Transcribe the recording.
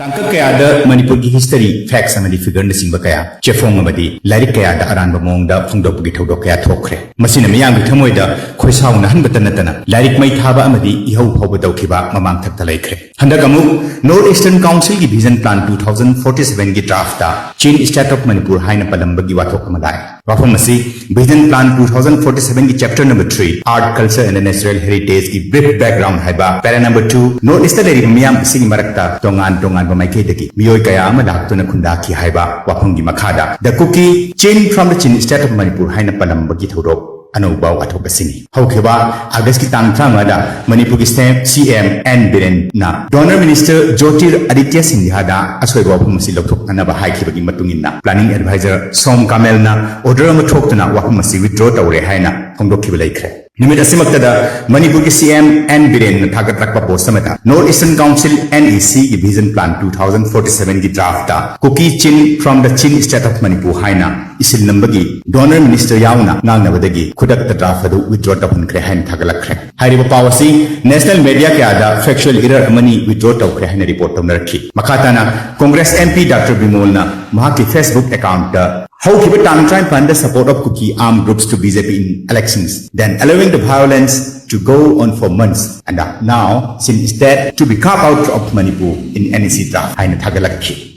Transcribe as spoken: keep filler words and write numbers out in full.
ꯇꯥꯡꯀꯛ ꯀꯌꯥꯗ ꯃꯅꯤꯄꯨꯔꯒꯤ history, facts ꯑꯃꯗꯤ figureꯅꯆꯤꯡꯕ ꯀꯌꯥ ꯆꯦꯐꯣꯡ ꯑꯃꯗꯤ ꯂꯥꯏꯔꯤꯛ ꯀꯌꯥꯗ ꯑꯔꯥꯟꯕ ꯃꯑꯣꯡꯗ ꯐꯣꯡꯗꯣꯛꯄꯒꯤ ꯊꯧꯗꯣꯛ ꯀꯌꯥ ꯊꯣꯛꯈ꯭ꯔꯦ꯫ ꯃꯁꯤꯅ ꯃꯤꯌꯥꯝꯒꯤ ꯊꯃꯣꯏꯗ ꯈꯣꯏꯁꯥꯎꯅꯍꯟꯕꯇ ꯅꯠꯇꯅ ꯂꯥꯏꯔꯤꯛ ꯃꯩ ꯊꯥꯕ ꯑꯃꯗꯤ ꯏꯍꯧ ꯐꯥꯎꯕ ꯇꯧꯈꯤꯕ ꯃꯃꯥꯡꯊꯛꯇ ꯂꯩꯈ꯭ꯔꯦ꯫ ꯍꯟꯗꯛ ꯑꯃꯨꯛ North Eastern Councilꯒꯤ Vision Plan two thousand forty sevenꯒꯤ draftꯇ Chin State of Manipur ꯍꯥꯏꯅ ꯄꯜꯂꯝꯕꯒꯤ ꯋꯥꯊꯣꯛ ꯑꯃ ꯂꯥꯛꯑꯦ꯫ ꯋꯥꯐꯝ ꯑꯁꯤ Vision Plan two thousand forty sevenꯒꯤ chapter number three, Art, Culture and the Natural Heritageꯀꯤ brief background ꯍꯥꯏꯕ para number two, North Eastꯇ ꯂꯩꯔꯤꯕ ꯃꯤꯌꯥꯝ ꯑꯁꯤꯒꯤ ꯃꯔꯛꯇ ꯇꯣꯉꯥꯟ ꯇꯣꯉꯥꯟꯕ ꯃꯥꯏꯀꯩꯗꯒꯤ ꯃꯤꯑꯣꯏ ꯀꯌꯥ ꯑꯃ ꯂꯥꯛꯇꯨꯅ ꯈꯨꯟꯗꯥꯈꯤ ꯍꯥꯏꯕ ꯋꯥꯐꯝꯒꯤ ꯃꯈꯥꯗ The Kuki Chin from the Chin State of Manipur ꯍꯥꯏꯅ ꯄꯜꯂꯝꯕꯒꯤ ꯊꯧꯗꯣꯛ ꯑꯅꯧꯕ ꯋꯥꯊꯣꯛ ꯑꯁꯤꯅꯤ꯫ ꯍꯧꯈꯤꯕ Augustꯀꯤ ꯇꯥꯡ ꯇꯔꯥꯃꯉꯥꯗ ꯃꯅꯤꯄꯨꯔꯒꯤ CM N ꯕꯤꯔꯦꯟꯅ Donor Minister ꯖꯣꯇꯤꯔ Aditya ꯁꯤꯟꯙ꯭ꯌꯥꯗ ꯑꯁꯣꯏꯕ ꯋꯥꯐꯝ ꯑꯁꯤ ꯂꯧꯊꯣꯛꯅꯅꯕ ꯍꯥꯏꯈꯤꯕꯒꯤ ꯃꯇꯨꯡ ꯏꯟꯅ Planning Advisor ꯁꯣꯝ ꯀꯥꯃꯦꯜꯅ order ꯑꯃ ꯊꯣꯛꯇꯨꯅ ꯋꯥꯐꯝ ꯑꯁꯤ withdraw ꯇꯧꯔꯦ ꯍꯥꯏꯅ ꯐꯣꯡꯗꯣꯛꯈꯤꯕ ꯂꯩꯈ꯭ꯔꯦ꯫ ꯅꯨꯃꯤꯠ ꯑꯁꯤꯃꯛꯇꯗ ꯃꯅꯤꯄꯨꯔꯒꯤ CM N ꯕꯤꯔꯦꯟꯅ ꯊꯥꯒꯠꯂꯛꯄ post ꯑꯃꯗ North Eastern Council NECꯒꯤ Vision Plan two thousand forty sevenꯒꯤ draftꯇ Kuki Chin from the Chin State of Manipur ꯍꯥꯏꯅ ꯏꯁꯤꯜ ꯅꯝꯕꯒꯤ Donor Minister ꯌꯥꯎꯅ ꯉꯥꯡꯅꯕꯗꯒꯤ ꯈꯨꯗꯛꯇ draft ꯑꯗꯨ withdraw ꯇꯧꯍꯟꯈ꯭ꯔꯦ ꯍꯥꯏꯅ ꯊꯥꯒꯠꯂꯛꯈ꯭ꯔꯦ꯫ ꯍꯥꯏꯔꯤꯕ ꯄꯥꯎ ꯑꯁꯤ national media ꯀꯌꯥꯗ factual error ꯑꯃꯅꯤ, withdraw ꯇꯧꯈ꯭ꯔꯦ ꯍꯥꯏꯅ report ꯇꯧꯅꯔꯛꯈꯤ꯫ ꯃꯈꯥ ꯇꯥꯅ Congress MP Doctor ꯕꯤꯃꯣꯜꯅ ꯃꯍꯥꯛꯀꯤ Facebook accountꯇ ꯍꯧꯈꯤꯕ ꯇꯥꯡ ꯇꯔꯥꯅꯤꯄꯥꯟꯗ support of Kuki armed groups to BJP in elections, then allowing the violence to go on for months, and now Chin State to be carved out of Manipur in NEC draft ꯍꯥꯏꯅ ꯊꯥꯒꯠꯂꯛꯈꯤ꯫